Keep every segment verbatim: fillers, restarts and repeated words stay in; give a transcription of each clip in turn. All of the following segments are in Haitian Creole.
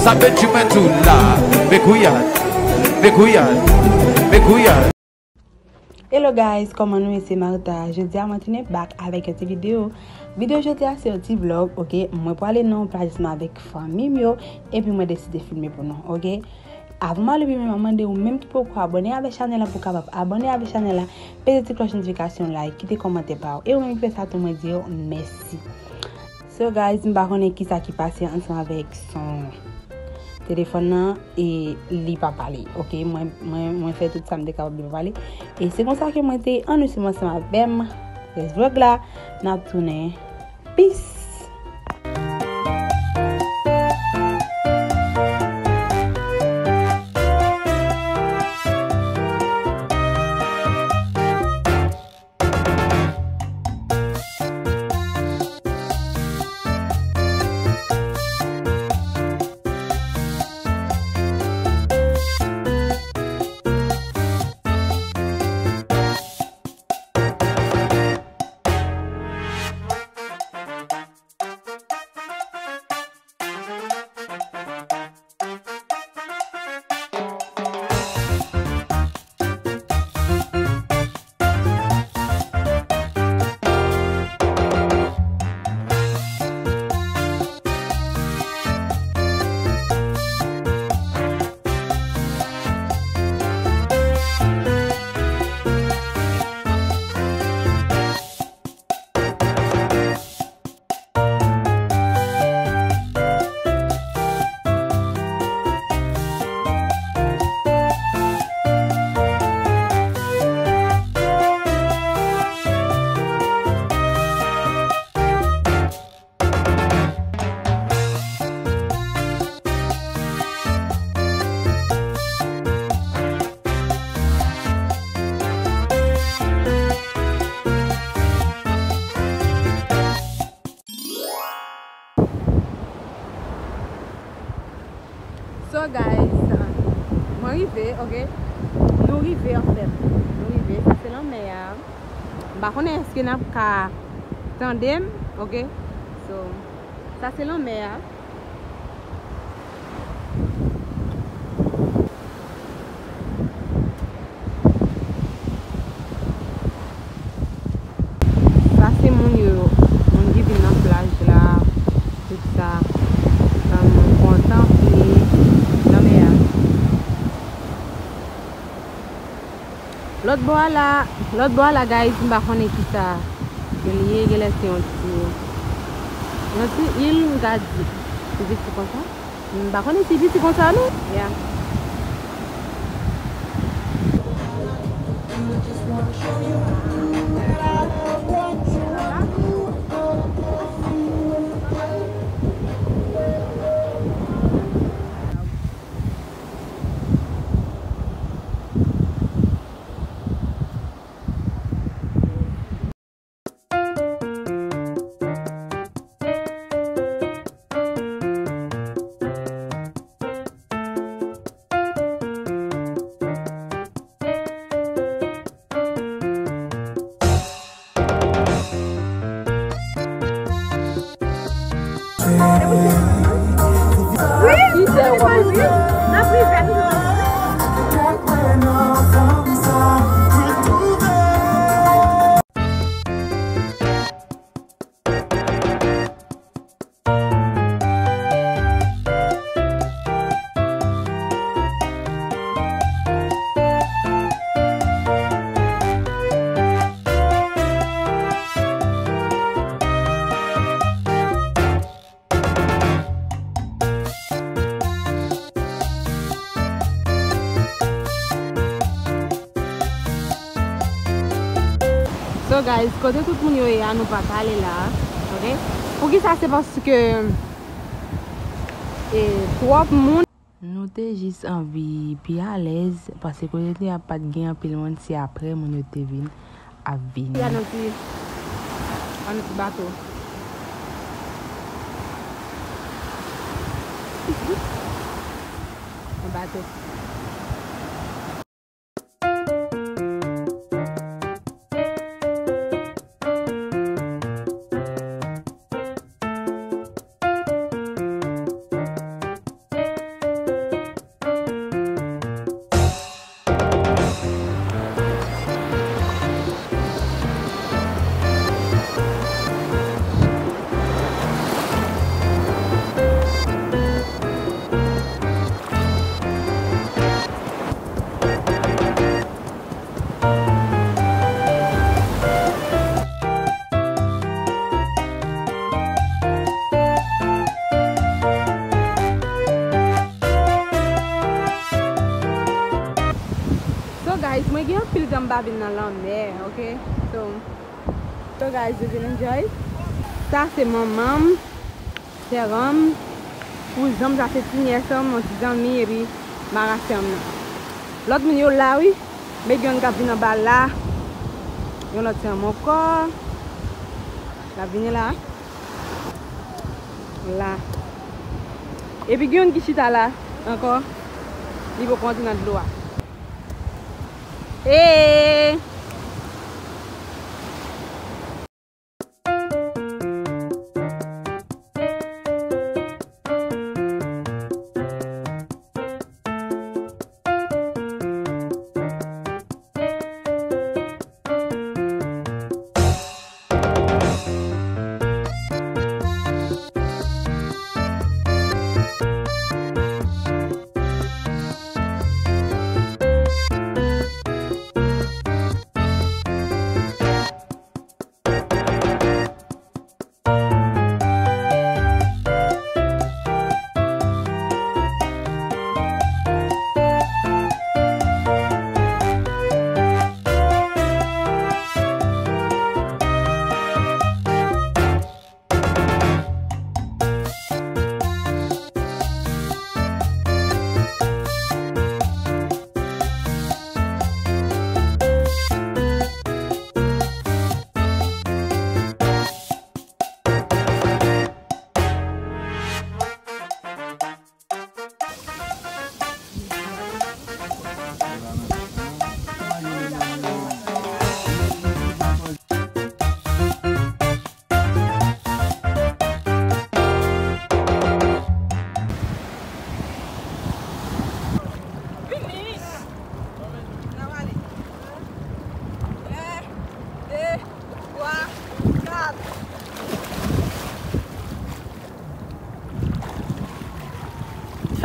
Tape ti men tou la. Mekouyad, mekouyad, mekouyad. Hello guys, kòman nou ye? Se Martha. Jodi a mwen tounen back avèk yon ti videyo. Videyo jodi a se yon ti vlog, oke? Mwen prale nan yon plaj ansanm avèk fanmi m yo, epi mwen deside filme pou nou, oke? Avan m ale pi lwen, mwen mande ou menm ki poko abòne avèk chanèl la pou w kapab abòne avèk chanèl la, peze ti klòch notifikasyon, like, kite kòmantè pa w. E ou menm ki fè sa tou, mwen di w mèsi. So guys, m pa konnen kisa ki pase ansanm avèk son telefòn nan e li pa pale. Oke, mwen, mwen, mwen fè tout sa m te kapab, li pa pale. E se konsa ke mwen te ann swiv ansanm avè m rès vlog la, n ap tounen. Peace! So guys, mwen rive, oke? Nou rive anfèt. Nou rive, sa se lanmè a. M pa konnen èske n ap ka tande m, oke? So, sa se lanmè a. Sa se moun yo, moun ki vin nan plaj la, tout sa. Sa moun kontan fini nan mè a. Lòt bò a la, lòt bò a la, guys, m pa konnen kisa ke li ye, genlè se yon ti, yon ti il, m ka di. Se piti konsa. M pa konnen si piti konsa, non. Yeah. So guys, kote tout moun yo ye a, nou pa ka ale la, oke? Poukisa? Se paske, e, twòp moun. Nou te jis anvi pi alèz, paske kote nou te ye a pa t gen anpil moun, se apre moun yo te vin ap vini. Gade yon ti, yon ti bato. Yon bato. Guys, mwen gen anpil tan m pa vin nan lanmè, ok? So, so guys, we gonna enjoy. Sa se manman m, sè m, kouzan m, sa se ti nyès m, yon ti zanmi, epi mara sè m nan. Lòt moun yo la, wi. Men gen youn k ap vin anba la. Yon lòt sè m ankò. L ap vini la. La. Epi gen youn ki chita la ankò. Li poko antre nan dlo a. Hey!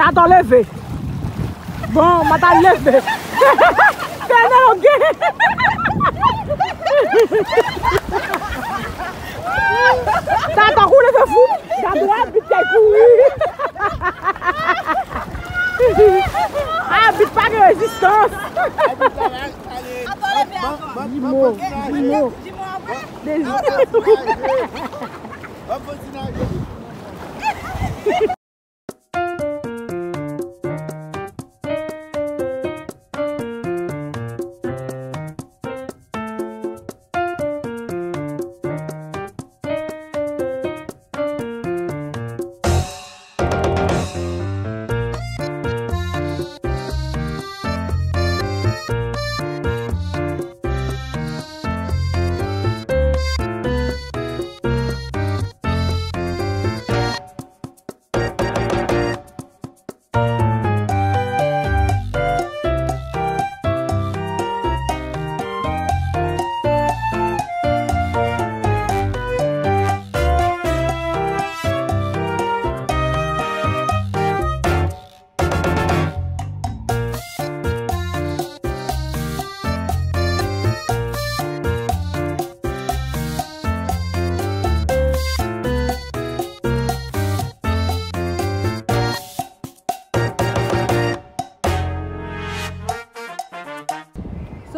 Sa atò leve. Bon, m ata leve. Fè nan yo gen. Sa atò kou leve fou. Gad ou abit kay kouri. Abit pa gen rezistans. Atò leve ankò. Jimo, jimo. Dezi.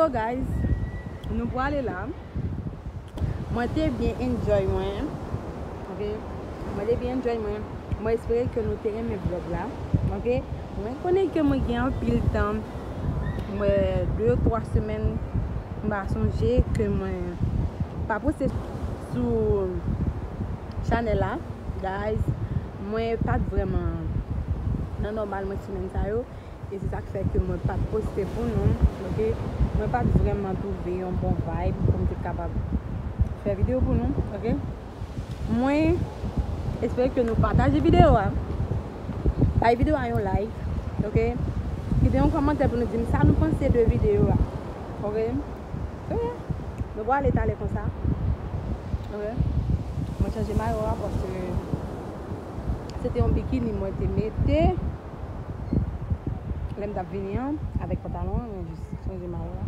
So guys, nou prale la. Mwen te byen enjoy mwen. Ok? Mwen te byen enjoy mwen. Mwen espere ke nou te renmen vlog la. Ok? Mwen konnen ke mwen gen anpil tan. Mwen de, twa semèn, m pa sonje ke mwen pa poste sou chanèl la. Guys, mwen pa t vrèman nan nòmal mwen semèn sa yo. E se sa k fè ke mwen pa t poste pou nou, ok? Mwen pa t vrèman twouve yon bon vibe pou m te kapab fè videyo pou nou, ok? Mwen espere ke nou pataje videyo a. Bay videyo a yon like, ok? Kite yon kòmantè pou nou di m sa nou panse de videyo a, ok? Ok. Nou prale talè konsa. Ok. Mwen chanje mayo a paske se te yon bikini mwen te mete lè m t ap vini an avèk pantalon an, mwen jis chanje mayo a.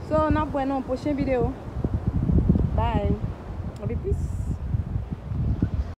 So, n ap wè nan yon pwochen videyo. Bye.